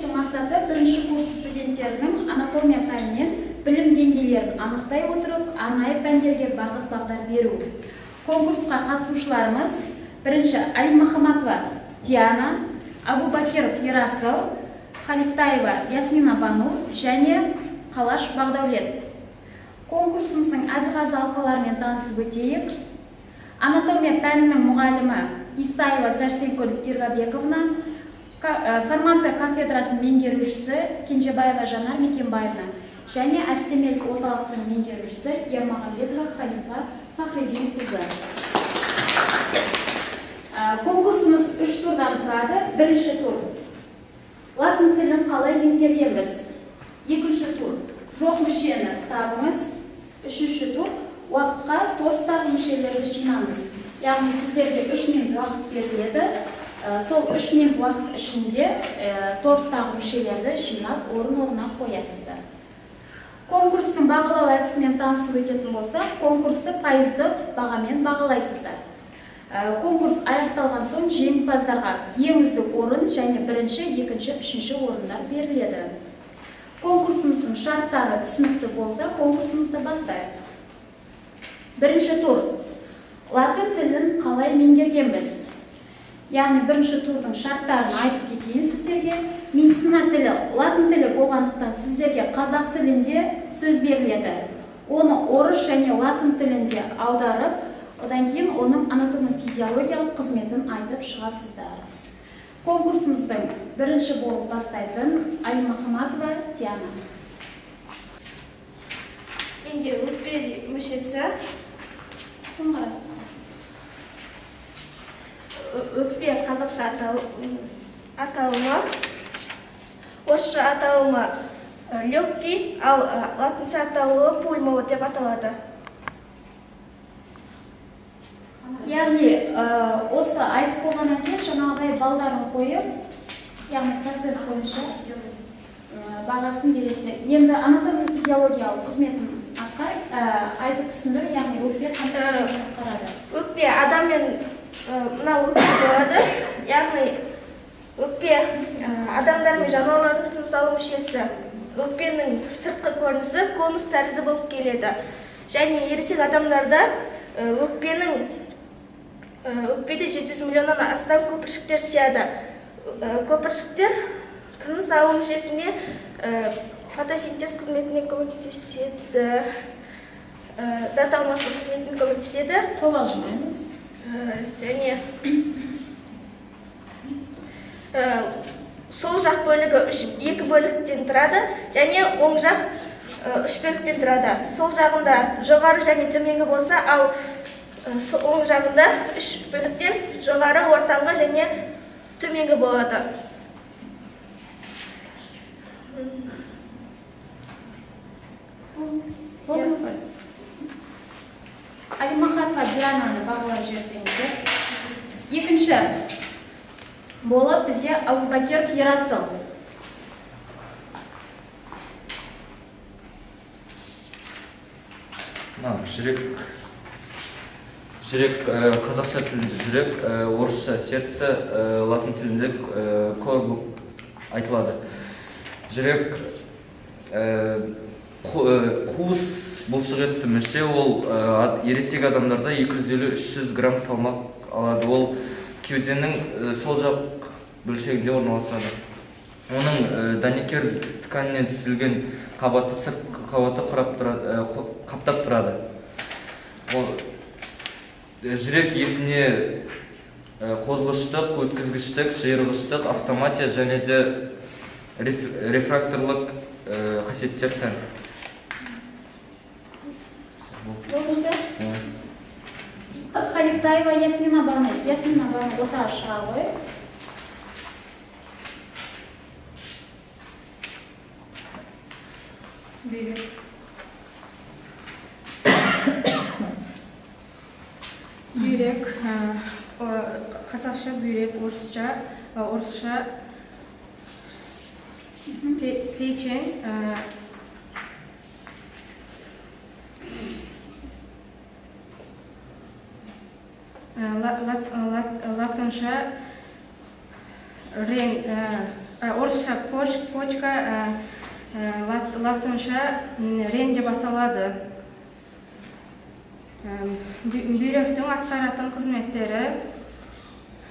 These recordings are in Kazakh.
Конкурстың мақсаты бірінші курс студенттерінің анатомия пәнінен білім деңгейлерін анықтай отырып, арнайы пәндерге бағыт-бағдар беру. Конкурсқа қатысушыларымыз бірінші Алимахаматова Диана, Абубакиров Ерасыл, Халиктаева Ясмина Бану және Қалаш Бағдаулет. Конкурсымыздың әділқазы алқаларымен танысып өтейік. Анатомия пәнінің мұғалімі Исаева Сәрсенкүл Иргабековна, фармация кафедрасының меңгерушісі Кенжебаева Жанар Мекенбаевна және әдістемелік орталықтың меңгерушісі Ермағанбетова Халифа Фахридинқызы. Конкурсымыз 3 турдан тұрады. Бірінші тур латын тілін қалай меңгергенбіз. Екінші тур жоқ мүшені табыңыз. Үшінші тур уақытқа торстағы мүшелерді жинаңыз. Яғни сіздерге 3 минут уақыт беріледі. Сол 3 минут уақыт ішінде торстағы мүшелерді жинап орын-орнына қоясыздар. Конкурстың бағалау әдісімен танысып өтетін болсақ, конкурсты пайыздық бағамен бағалайсыздар. Конкурс аяқталған соң жеңімпаздарға ең үздік орын және бірінші, екінші, үшінші орындар беріледі. Конкурсымыздың шарттары түсінікті болса, конкурсымызды бастайық. Бірінші тур. Латын тілін қалай меңгергенбіз? Яғни бірінші турдың шарттарын айтып кетейін сіздерге. Медицина тілі латын тілі болғандықтан сіздерге қазақ тілінде сөз беріледі. Оны орыс және латын тілінде аударып, одан кейін оның анатомия-физиологиялық қызметін айтып шығасыздар. Конкурсымыздың бірінші болып бастайтын Алимахаматова Диана. Менде өкпе мүшесі. Өкпе қазақша аталымы, орысша аталымы легкий, ал латынша аталуы пульмо деп аталады. Яғни осы айтып болғаннан кейін жаңағыдай балдарын қойып, яғни процент бойынша бағасын бересің. Енді анатомия физиологиялық қызметін айтып түсіндір, яғни өкпе қандай қызмет атқарады? Өкпе адаммен мына өкпе болады, яғни өкпе адамдар мен жануарлардың тыныс алу мүшесі. Өкпенің сыртқы көрінісі конус тәрізді болып келеді. Және ересек адамдарда өкпеде 700 миллионнан астам көпіршіктер сияды. Көпіршіктер тыныс алу мүшесіне фотосинтез қызметіне көмектеседі, зат алмасу қызметіне көмектеседі. Қобалжымаймыз. Және сол жақ бөлігі 2 бөліктен тұрады, және оң жақ 3 бөліктен тұрады. Сол жағында жоғары және төменгі болса, ал оң жағында 3 бөліктен жоғары, ортаңғы және төменгі болады. Болдыңыз ғой? Алимахатова Диананы бағалап жіберсеңіздер. Екінші болып бізде Абубакиров Ерасыл. Жүрек, қазақша тілінде жүрек, орысша сердце, латын тілінде кор болып айтылады. Жүрек қуыс бұлшық етті мүше, ол ересек адамдарда 250-300 грамм салмақ алады. Ол кеуденің сол жақ бөлшегінде орналасады. Оның дәнекер тканінен түзілген қабаты сыртқы қабаты қаптап тұрады. Жүрек етіне қозғыштық, өткізгіштік, жиырғыштық, автоматия және де рефракторлық қасиеттер тән. Халиктаева Ясмина Бану. Ясмина Бану ортаға шыға ғой. Бүйрек. Бүйрек, қазақша бүйрек, орысша печень, латынша рен, Орысша почка, латынша рен деп аталады. Бүйректің атқаратын қызметтері.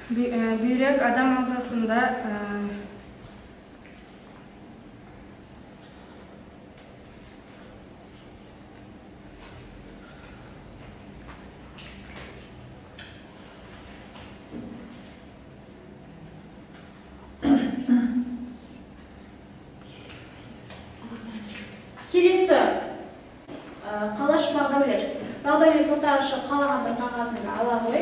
Бүйрек адам ағзасында Келесі Қалаш Бағдәулет. Бағдәулет, ортаға шығып, қалаған бір қағазыңды ала ғой.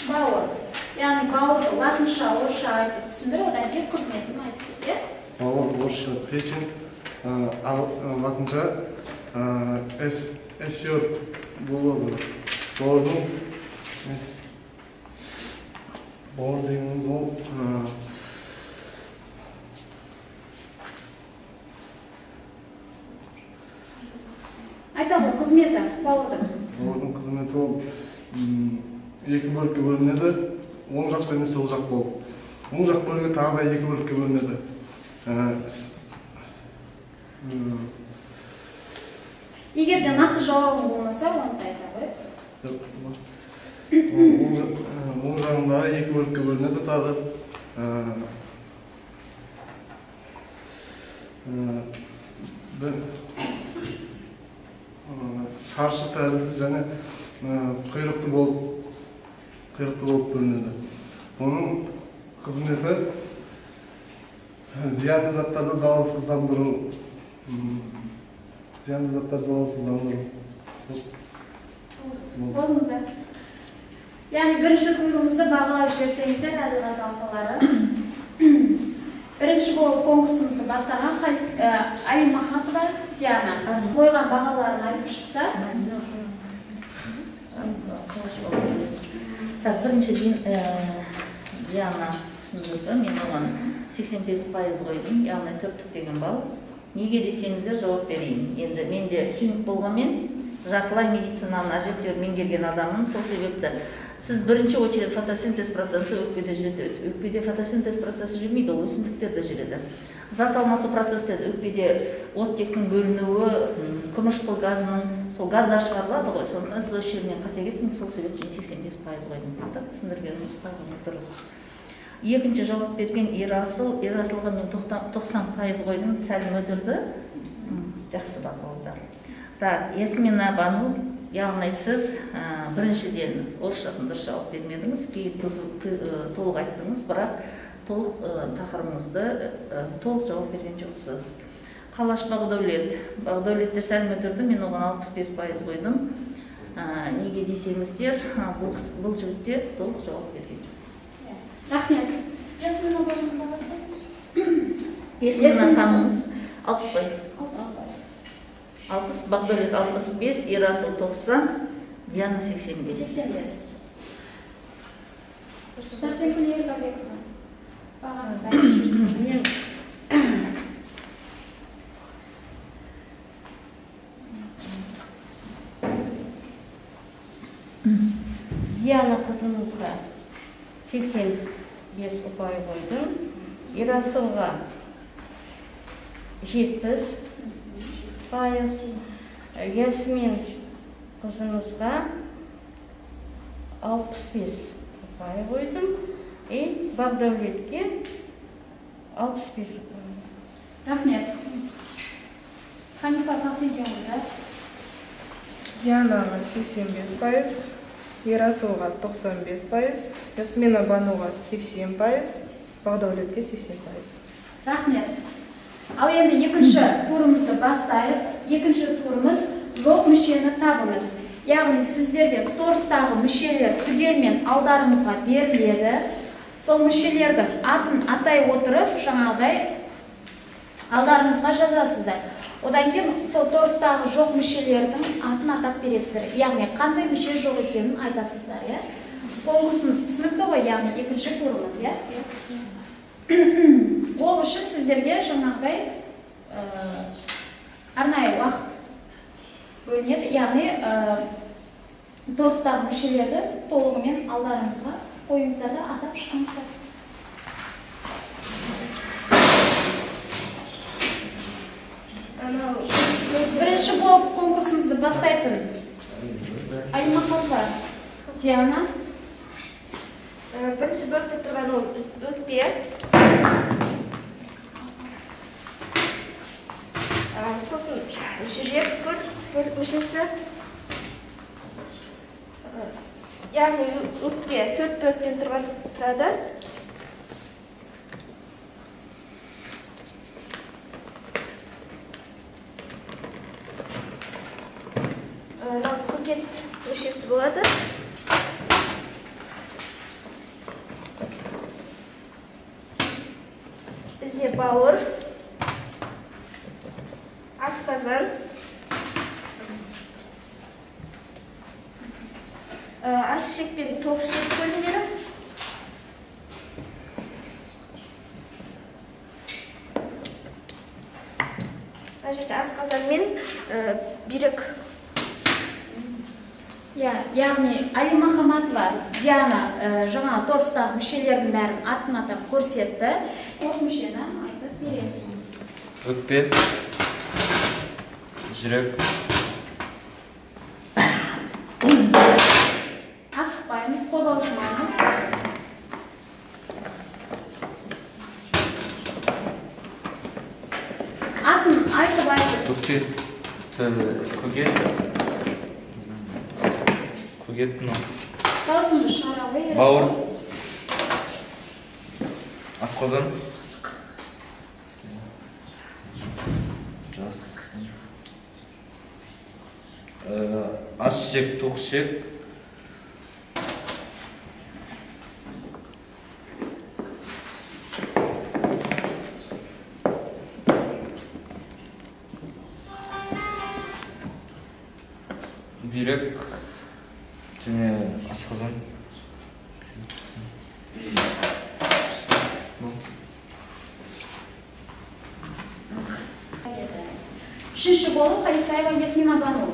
Бауыр. Яғни бауырды латынша, орысша айтып түсіндір, одан кейін қызметін айтып кет, иә? Бауыр орысша печень, латынша эсер болады. Бауырдың бауыр дегеніміз ол айта ғой, қызметі бауырдың. Бауырдың қызметі ол екі бөлікке бөлінеді, оң жақ және сол жақ болып. Оң жақ бөлігі тағы да екі бөлікке бөлінеді. Егер де нақты жауабың болмаса, оны да айта ғой. Оң жағындағы екі бөлікке бөлінеді тағы. Шаршы тәрізді және құйрықты болып бөлінеді. Оның қызметі зиянды заттарды залалсыздандыру. Болдыңыздар. Яғни бірінші турымызды бағалап жіберсеңіздер, Әділқазы алқалары. Бірінші болып конкурсымызды бастаған Алимахатова Диана. Қойған бағаларын айтып шықса. Так, бірінші Диана түсіндірді. Мен оған 85% қойдым, яғни 4-тік деген балл. Неге десеңіздер жауап берейін. Енді мен де химик болғанмен жартылай медицинаны әжептәуір меңгерген адаммын. Сол себепті сіз бірінші очередь фотосинтез процесі өкпеде жүреді. Өкпеде фотосинтез процесі жүрмейді, ол өсімдіктерде жүреді. Зат алмасу процестері өкпеде оттектің бөлінуі, көмірқышқыл газының, сол газдар шығарылады ғой. Сондықтан сіз осы жерінен қате кеттіңіз, сол себепті мен 85% қойдым. Атап түсіндіргеніңіз қалғаны дұрыс. Екінші жауап берген Ерасыл, Ерасылға мен 90% қойдым, сәл мүдірді. Жақсы бақылауда. Так, Ясмина Бану, яғни сіз біріншіден орысшасын дұрыс жауап бермедіңіз, кейін толық айттыңыз, бірақ толық тақырыбыңызды толық жауап берген жоқсыз. Қалаш Бағдәулет, Бағдәулетте сәл мүдірді, мен оған 65% қойдым. Неге десеңіздер, бұл жігітте толық жауап берген жоқ. Рахмет. Ясмина Бану бағасы? Ясмина ханымыз 60%. 60, Бағдәулет 65, Ерасыл 90, Диана 85. 85. Сәрсенкүл Еркебекова, бағаңызды айтып жіберсеңіз. Диана қызымызға 85 ұпай қойдым. Ерасылға 70%. Ясмин қызымызға 65 ұпай қойдым. И Бағдәулетке 65 ұпай. Рахмет. Ханифа Фахридинқызы. Дианаға 85%, Ерасылға 95%, Ясмина Бануға 80%, Бағдәулетке 80%. Рахмет. Ал енді екінші турымызды бастайық. Екінші турымыз жоқ мүшені табыңыз. Яғни сіздерге торстағы мүшелер түгелмен алдарыңызға беріледі. Сол мүшелердің атын атай отырып, жаңағыдай алдарыңызға жазасыздар. Одан кейін сол торстағы жоқ мүшелердің атын атап бересіздер. Яғни қандай мүше жоқ екенін айтасыздар, иә? Конкурсымыз түсінікті ғой, яғни екінші турымыз, иә? Ол үшін сіздерге жаңағыдай арнайы уақыт бөлінеді, яғни Торстағы мүшелерді толығымен алдарыңызға қойыңыздар да атап шығыңыздар. Бірінші болып конкурсымызды бастайтын Аймаханова Диана. Бірінші бөлікте тұрған ол өкпе. Сосын жүрек мүшесі. Яғни өкпе 4 бөліктен тұрады. Мынау көкет мүшесі болады. Бізде бауыр, асқазан, аш ішек пен тоқ ішек бөлімдері. Мына жерде асқазан мен бүйрек. Яғни Алима Хаматова Диана жаңа торстағы мүшелердің бәрін атын атап көрсетті. Төрт мүшені айтып бересің. Өкпе, жүрек. Асықпаймыз, қобалжымаймыз. Атын айтып айтып. Өкпе, көкет. Көкет мынау. Даусыңды шығара ғой. Бауыр. Асқазан. Жас. Аш ішек, тоқ ішек. Бүйрек және асқазан. Үшінші болып Халитаева Ясмина Бану.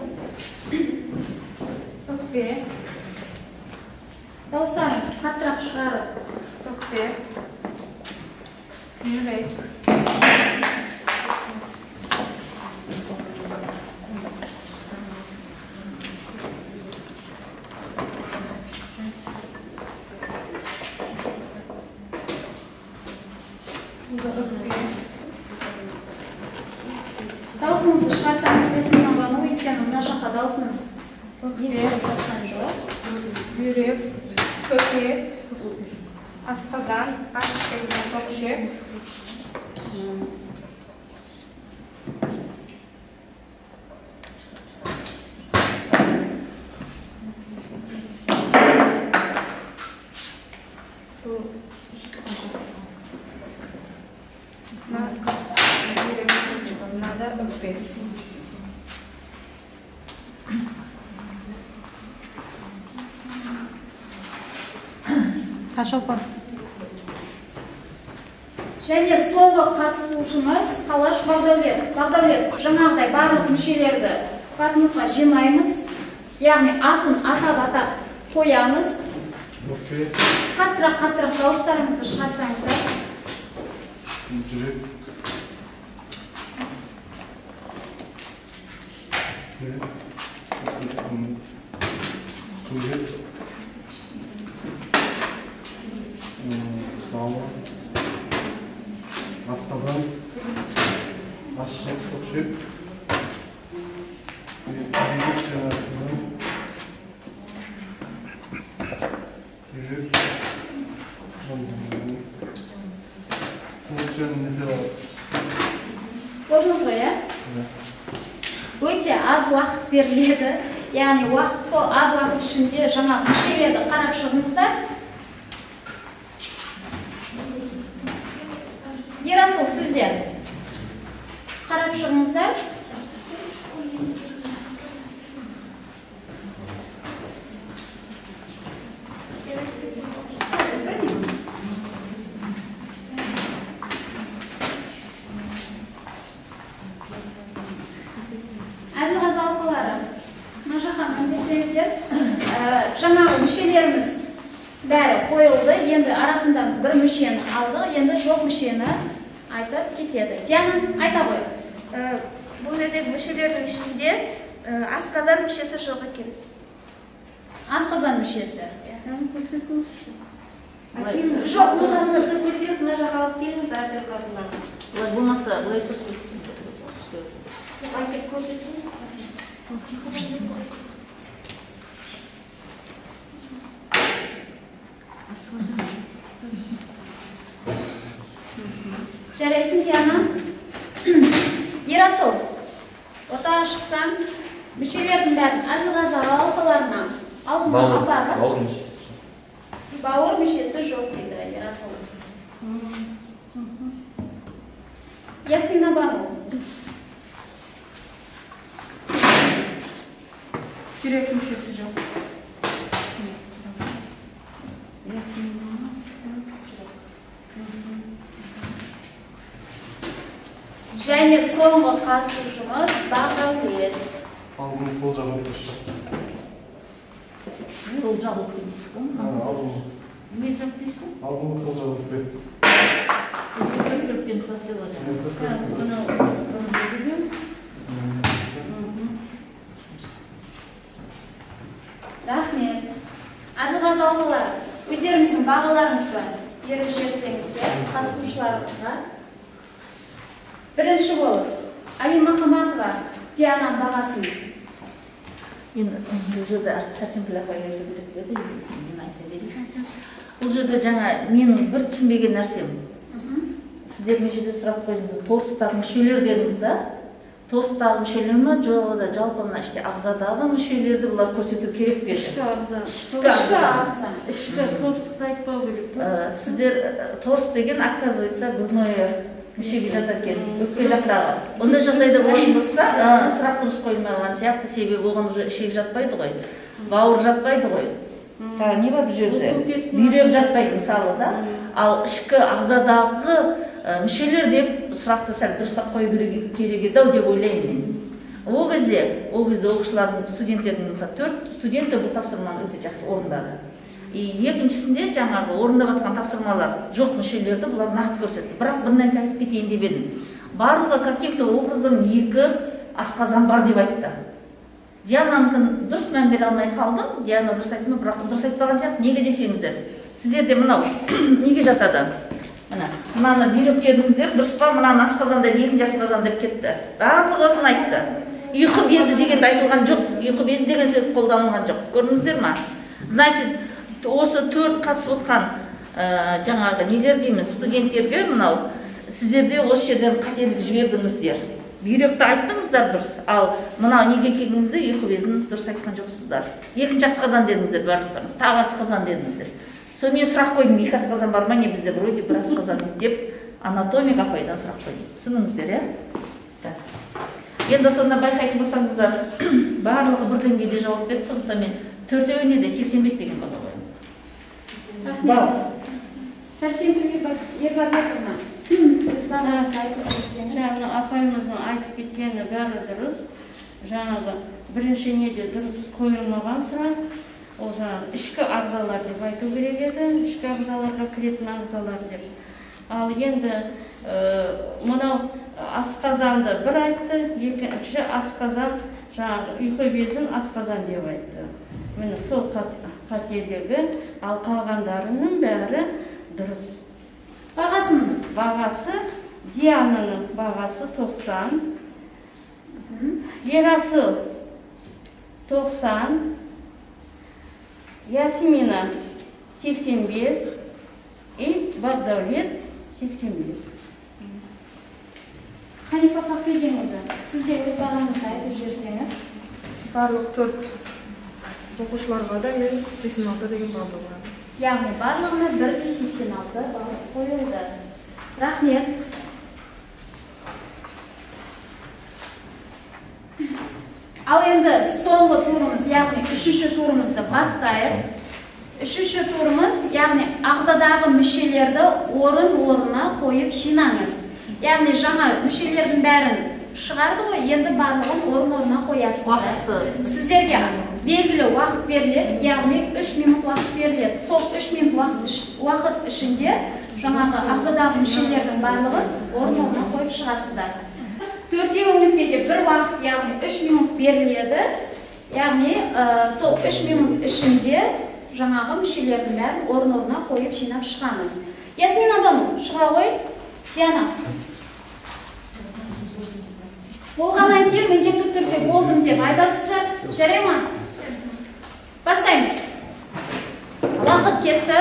Өкпе. Дауыстарыңыз қаттырақ шығарып. Өкпе. Жүрек. Даусыңызды шығарсаңыз, Ясмина Бану, өйткені мына жаққа даусыңыз естіліп жатқан жоқ. Бүйрек, көкет, асқазан, аш ішек, тоқ ішек. Мынада өкпе. Және соңғы қатысушымыз Қалаш Бағдәулет. Бағдәулет, жаңағыдай барлық мүшелерді подносқа жинаймыз. Яғни атын атап-атап қоямыз. Қаттырақ-қаттырақ дауыстарыңызды шығарсаңыздар. Жүрек. Көкет. Бауыр. Асқазан. Аш ішек, тоқ ішек. Бүйрек және асқазан. Бүйрек. Көкет және несі бар? Болдыңыз ғой, иә? Өте аз уақыт беріледі. Яғни уақыт, сол аз уақыт ішінде жаңа мүшелерді қарап шығыңыздар. Ерасыл, сізден қарап шығыңыздар. Әділқазы алқалары, мына жаққа мән берсеңіздер. Енді арасында бір мүшені алдық, енді жоқ мүшені айтып кетеді. Диана, айта ғой. Бұл жердегі мүшелердің ішінде асқазан мүшесі жоқ екен. Асқазан мүшесі. Жоқ, мұныңызды көтеріп мына жаққа алып келіңіз, Әділқазына. Былай болмаса, былай көрсетсін. Айтып көрсетсін. Жарайсың, Диана. Ерасыл, ортаға шықсаң, мүшелердің бәрін Әділқазы алқаларына алдына апарып, бауыр мүшесі жоқ дейді Ерасыл. Ясмина Бану. Жүрек мүшесі жоқ. Және соңғы қатысушымыз Бағдәулет. Алдыңғы сол жақ өкпесі жоқ. Сол жақ өкпе дейсіз ғой? Алдыңғы. Не жақ дейсің? Алдыңғы сол жақ өкпе. Төрт бөліктен тұрады деп отыр. Мынау жүрек. Рахмет. Әділқазы алқалары, өздеріңіздің бағаларыңызды беріп жіберсеңіздер қатысушыларымызға. Бірінші болып Алима Махаматова Диананың бағасын. Енді бұл жерде Сәрсенкүл апай айту керек еді, мен айта берейін. Бұл жерде жаңа менің бір түсінбеген нәрсем. Сіздер мына жерде сұрақ қойдыңыз, торстағы мүшелер дедіңіз да? Торстағы мүшелер ме, жоқ да жалпы мына іште ағзадағы мүшелерді бұлар көрсету керек пе еді? Ішкі ағза. Ішкі ағза. Ішкі торсықты айтпау керек. Сіздер торс деген, оказывается, грудное мүшеге жатады екен, өкпе жақтағы. Ондай жағдайда болатын болса, сұрақ дұрыс қойылмаған сияқты, себебі оған уже ішек жатпайды ғой, бауыр жатпайды ғой. Тағы не бар бұл жерде? Бүйрек жатпайды мысалы да. Ал ішкі ағзадағы мүшелер деп сұрақты сәл дұрыстап қою керек еді ау деп ойлаймын мен. Ол кезде оқушылардың, студенттердің, мысалы, 4 студент те бұл тапсырманы өте жақсы орындады. Екіншісінде жаңағы орындап жатқан тапсырмалар жоқ мүшелерді бұлар нақты көрсетті. Бірақ бұндан кейін айтып кетейін деп едім. Барлығы каким-то образом 2 асқазан бар деп айтты. Диананыкін дұрыс мән бере алмай қалдым. Диана дұрыс айтты ма, бірақ дұрыс айтпаған сияқты. Неге десеңіздер, сіздерде мынау неге жатады? Мына, мынаны бүйрек дедіңіздер, дұрыс па? Мынаны асқазан деп, екінші асқазан деп кетті. Барлығы осыны айтты. Ұйқы безі дегенді айтылған жоқ. Ұйқы безі деген сөз қолданылған жоқ. Көрдіңіздер ма? Значит, осы 4 қатысып отқан жаңағы нелер дейміз, студенттерге мынау, сіздерде осы жерден қателік жібердіңіздер. Бүйректі айттыңыздар дұрыс, ал мынау неге келгеніңізде ұйқы безін дұрыс айтқан жоқсыздар. Екінші асқазан дедіңіздер барлықтарыңыз, тағы асқазан дедіңіздер. Сонымен сұрақ қойдым, екі асқазан бар ма, не бізде вроде бір асқазан деп анатомик апайдан сұрақ қойдым. Түсіндіңіздер, иә? Так. Енді сонда байқайтын болсаңыздар, барлығы бір деңгейде жауап берді, сондықтан мен төртеуіне де 85 деген баға қоямын. Рахмет. Сәрсенкүл Ербарбековна, өз бағаңызды айтып кетсеңіз. Жаңа апайымыздың айтып кеткені бәрі дұрыс. Жаңағы бірінші неде дұрыс қойылмаған сұрақ, ол жаңағы ішкі ағзалар деп айту керек еді, ішкі ағзаларға кіретін ағзалар деп. Ал енді мынау асқазанды бір айтты, екінші асқазан, жаңағы ұйқы безін асқазан деп айтты. Міне сол қателігі, ал қалғандарының бәрі дұрыс. Бағасын? Бағасы, Диананың бағасы 90, Ерасыл 90, Ясмина 85 и Бағдәулет 85. Ханифа Фахридинқызы, сіз де өз бағаңызды айтып жіберсеңіз. Барлық 4 оқушыларға да мен 86 деген балды қоямын. Яғни барлығына бірдей 86 балл қойылды. Рахмет. Ал енді соңғы турымыз, яғни үшінші турымызды бастайық. Үшінші турымыз, яғни ағзадағы мүшелерді орын-орнына қойып жинаңыз. Яғни жаңа мүшелердің бәрін шығарды ғой, енді барлығын орын-орнына қоясыздар. Сіздерге Белгілі уақыт беріледі, яғни 3 минут уақыт беріледі. Сол 3 минут уақыт ішінде жаңағы ағзадағы мүшелердің барлығын орын-орнына қойып шығасыздар. Төртеуіңізге де бір уақыт, яғни 3 минут беріледі. Яғни сол 3 минут ішінде жаңағы мүшелердің бәрін орын-орнына қойып жинап шығамыз. Ясмина Бану, шыға ғой. Диана. Болғаннан кейін міндетті түрде болдым деп айтасыздар. Жарай ма? Бастаймыз. Уақыт кетті.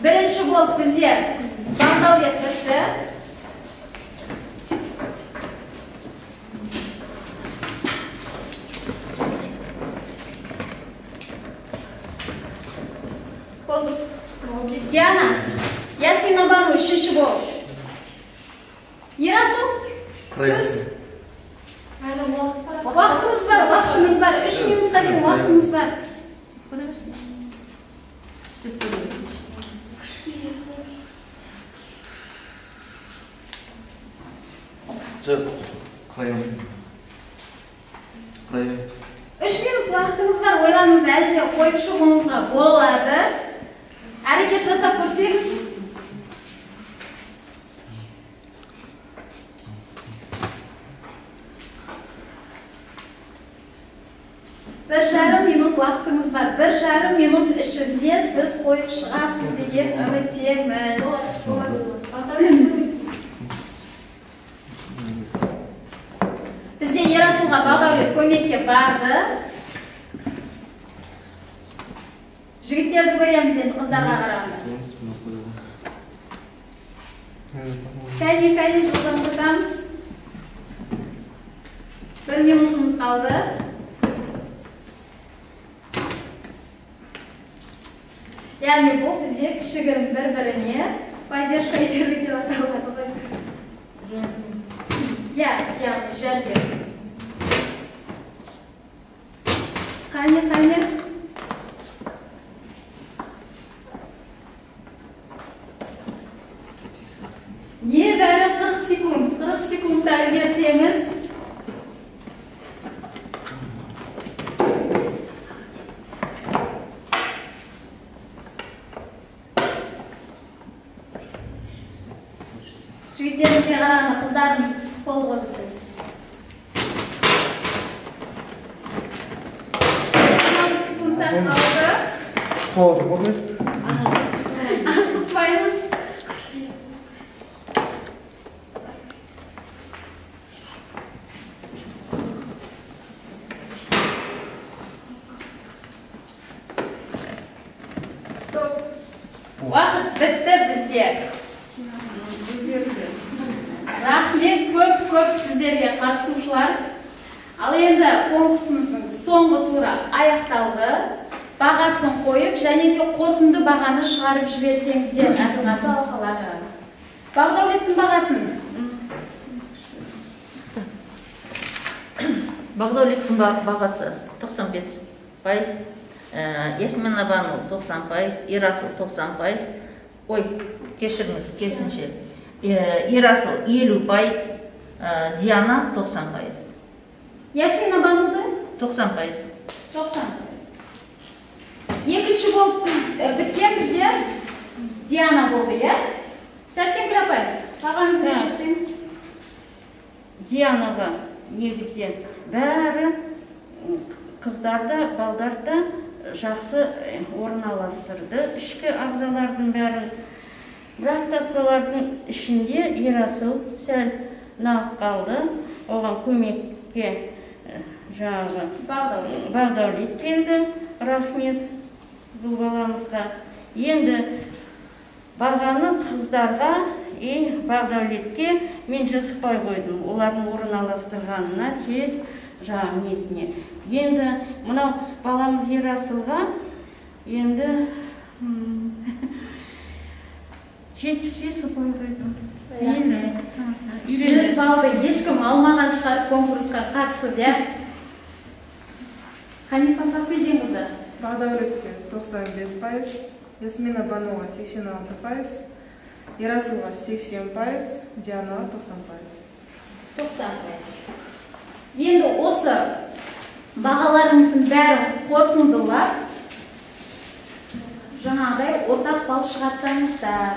Бірінші болып бізде Бағдәулет бітті. Диана, Ясмина Бану үшінші болып. Ерасыл, сіз? Уақытымыз бар, уақытымыз бар. 3 минутқа дейін уақытымыз бар. Жоқ, қалаймын. 3 минут уақытыңыз бар, ойланыңыз, әлі де қойып шығуыңызға болады. Әрекет жасап көрсеңіз. Бір жарым минут уақытыңыз бар. 1,5 минут ішінде сіз қойып шығасыз деген үміттеміз. Бізде Ерасылға Бағдәулет көмекке барды. Жігіттерді көреміз енді, қыздарға қарағанда. Кәне, кәне, жылдамдатамыз. 1 минутымыз қалды. Яғни бұл бізде кішігірім бір-біріне поддержка беру деп аталады ғой. Иә, яғни жәрдем. Қане, қане. Небәрі 40 секунд. 40 секундта үлгерсеңіз. Жігіттерімізге қарағанда қыздарымыз пысық болды ғой біздің. 10 секундта қалды. Қалды ғой. Асықпаймыз. Уақыт бітті бізде. Рахмет көп-көп сіздерге, қатысушылар. Ал енді конкурсымыздың соңғы туры аяқталды. Бағасын қойып, және де қорытынды бағаны шығарып жіберсеңіздер, әділқазы алқалары. Бағдәулеттің бағасын. Бағдәулеттің бағасы 95%, Ясмина Бану 90%, Ерасыл 90%, ой, кешіріңіз, керісінше. Ерасыл 50%, Диана 90%. Ясмина Бануды? 90%. 90%. Екінші болып біткен бізде Диана болды, иә? Сәрсенкүл апай, бағаңызды берсеңіз. Дианаға негізден бәрі қыздар да, балдар да жақсы орналастырды. Ішкі ағзалардың бәрін. Бірақ та солардың ішінде Ерасыл сәл нағып қалды. Оған көмекке жаңағы Бағдәулет келді. Рахмет бұл баламызға. Енді бағаны қыздарға и Бағдәулетке мен 100 ұпай қойдым. Олардың орналастырғанына тез жаңағы несіне. Енді мынау баламыз Ерасылға енді 75 ұпай қойдым. 100 балды ешкім алмаған шығар конкурсқа қатысып, иә? Ханифа Фахридинқызы. Бағдәулетке 95%, Ясмина Бануға 86%, Ерасылға 80%, Дианаға 90%. 90%. Енді осы бағаларыңыздың бәрін қорытындылап, жаңағыдай ортақ бал шығарсаңыздар.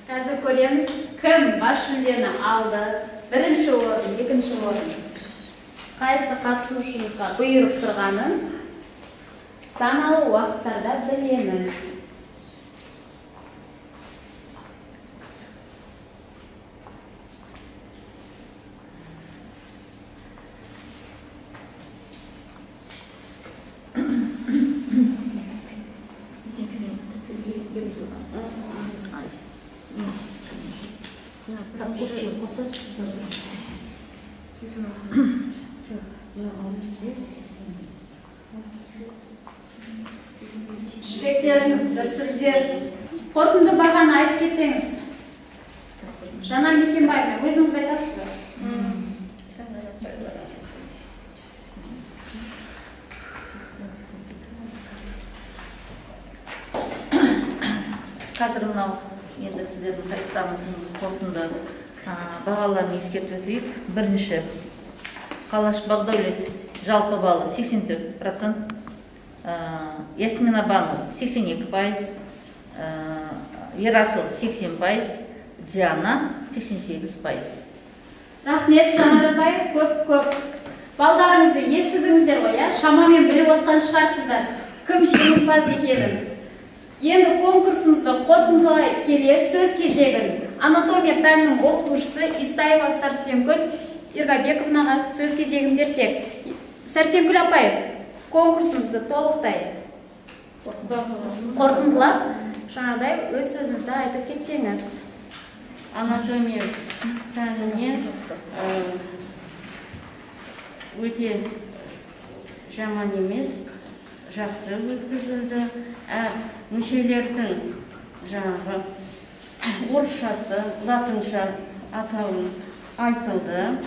Қазір көреміз, кім бас жүлдені алды, бірінші орын, екінші орын. Қайсы қатысушымызға бұйырып тұрғанын санаулы уақыттарда білеміз. Жүректеріңіз дүрсілдер. Қорытынды бағаны айтып кетсеңіз. Жанар Мекенбаевна, өзіңіз айтасыз ба? Қазір мынау енді сіздердің сайыстарыңыздың қорытынды бағаларын ескертіп өтейік. Бірінші Қалаш Бағдәулет жалпы баллы 84%, Ясмина Бану 82%, Ерасыл 80%, Диана 88%. Рахмет, Жанар апай, көп-көп. Балдарыңызды естідіңіздер ғой, иә? Шамамен біліп отқан шығарсыздар, кім жеңімпаз екенін. Енді конкурсымызды қорытындылай келе сөз кезегін анатомия пәнінің оқытушысы Истаева Сәрсенгүл Иргабековнаға сөз кезегін берсек. Сәрсенгүл апай, конкурсымызды толықтай қорытындылап, жаңағыдай өз сөзіңізді айтып кетсеңіз. Анатомия пәнінен өте жаман емес, жақсы өткізілді. Мүшелердің жаңағы орысшасы, латынша атауын айтылды.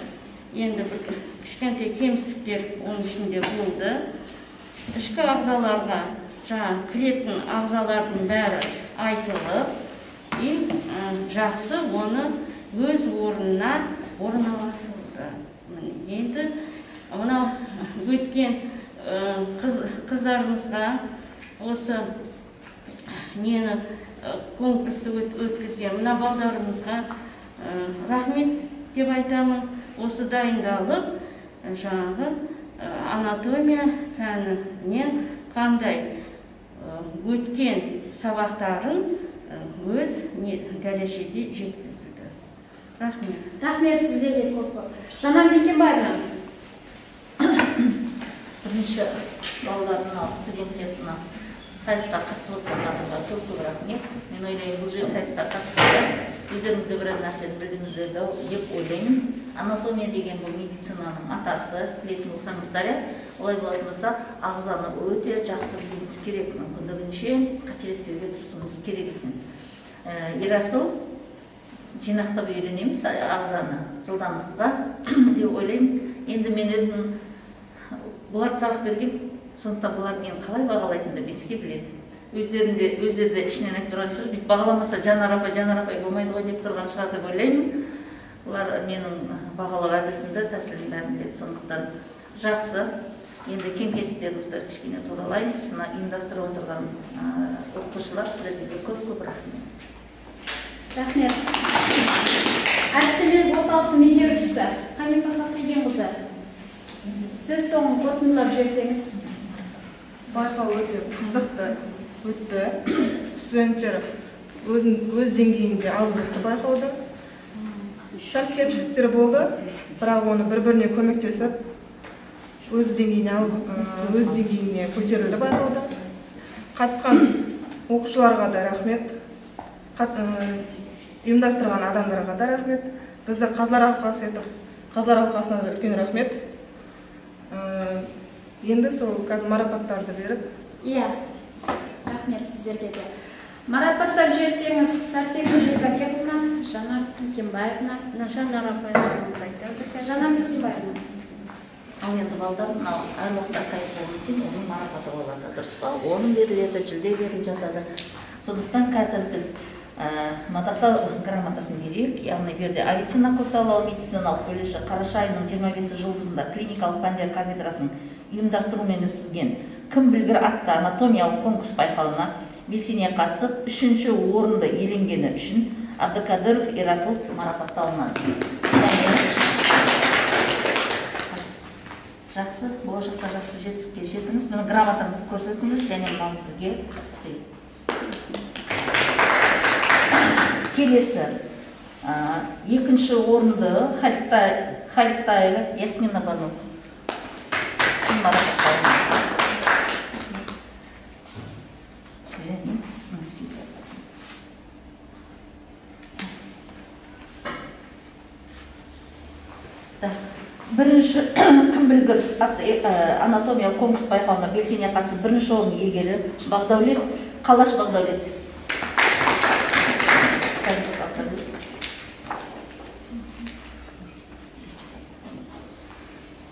Енді бір кішкентай кемістіктер оның ішінде болды. Ішкі ағзаларға жаңа кіретін ағзалардың бәрі айтылып, жақсы оны өз орнына орналасылды. Енді мынау өткен қыздарымызға осы нені конкурсты өткізген мына балдарымызға рахмет деп айтамын. Осы дайындалып жаңағы анатомия пәнінен қандай өткен сабақтарын өз дәрежеде жеткізілді. Рахмет. Рахмет сізге көп көп. Жанар Мекенбаевна. Бірінші балалар мынау студенттер мына сайысқа қатысып отырғандарыңызға көп көп рахмет. Мен ойлаймын, бұл жер сайысқа қатысқанда өздеріңіз де біраз нәрсені білдіңіздер деп ойлаймын. Анатомия деген бұл медицинаның атасы, білетін болсаңыздар, олай болатын болса, ағзаны өте жақсы білуіміз керек, мүмкіндігінше қателеспеуге тырысуымыз керек екен. Ерасыл, жинақтап үйренеміз ағзаны жылдамдыққа деп ойлаймын. Енді мен өзім бұлар сабақ берген, сондықтан бұлар мені қалай бағалайтынды беске біледі. Өздері де ішінен айтып тұрған шығар, бүйтіп бағаламаса Жанар апай, Жанар апай болмайды ғой деп тұрған шығар деп ойлаймын. Бұлар менің бағалау әдісімді, тәсілімді бәрін біледі. Сондықтан жақсы. Енді кем-кестіктерімізді кішкене туралаймыз. Мына ұйымдастырып отырған оқытушылар, сіздерге де көп-көп рахмет. Рахмет. Әдістемелік орталықтың меңгерушісі Ханифа Фахриддинқызы, сөз соңын қорытындылап жіберсеңіз. Байқау өте қызықты өтті. Студенттер өз деңгейінде алып өтті байқауды. Сәл кемшіліктер болды, бірақ оны бір-біріне көмектесіп, өз деңгейіне алып, өз деңгейіне көтерілді байқауда. Қатысқан оқушыларға да рахмет, ұйымдастырған адамдарға да рахмет. Бізді қазылар алқасы етіп, қазылар алқасына да үлкен рахмет. Енді сол қазір марапаттарды беріп. Иә, рахмет сіздерге де. Марапаттап жіберсеңіз, Сәрсенгүл Бекбековна, Жанар Мекенбаевна. Жанар апайымыз айтады. Жанар Мекенбаевна. Ал енді балдар, мынау әр уақытта сайыс болған кезде оның марапаты болады, дұрыс па? Орын беріледі, жүлде беріліп жатады. Сондықтан қазір біз мадақтау грамотасын берейік. Яғни бұл жерде Авиценна курсалау медициналық колледжі қараша айының 25 жұлдызында клиникалық пәндер кафедрасының ұйымдастыруымен өткізген кім білгір атты анатомиялық конкурс байқауына белсене қатысып, 3-ші орынды иеленгені үшін Абдыкадыров Ерасыл марапатталынады. Жақсы, болашақта жақсы жетістікке жетіңіз. Міне грамотаңызды көрсетіңіз және мынау сізге сый. Келесі 2-ші орынды Халиптаева Ясмина Бану. Сіз марапатталыңыз. Бірінші кім білгір анатомия конкурс байқауына белсене қатысып, бірінші орын иегері Бағдәулет Қалаш Бағдәулет.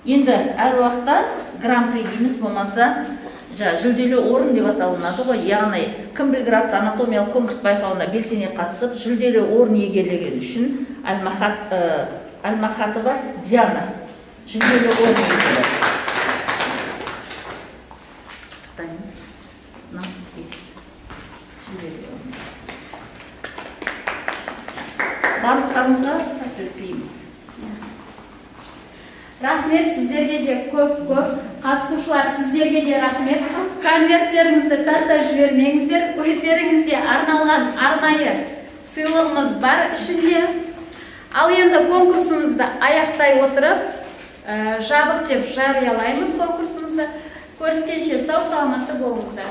Енді әр уақытта гран-при дейміз, болмаса жүлделі орын деп аталынады ғой. Яғни кім білгір атты анатомиялық конкурс байқауына белсене қатысып, жүлделі орын иегерлеген үшін Алмахатова Диана жүлделі орын иегері. Құттықтаймыз. Мынау сізге жүлделі орын. Барлықтарыңызға сәттілік тілейміз. Рахмет сіздерге де көп-көп. Қатысушылар, сіздерге де рахмет. Конверттеріңізді тастап жібермеңіздер. Өздеріңізге арналған арнайы сыйлығымыз бар ішінде. Ал енді конкурсымызды аяқтай отырып, жабық деп жариялаймыз конкурсымызды. Көріскенше сау саламатты болыңыздар.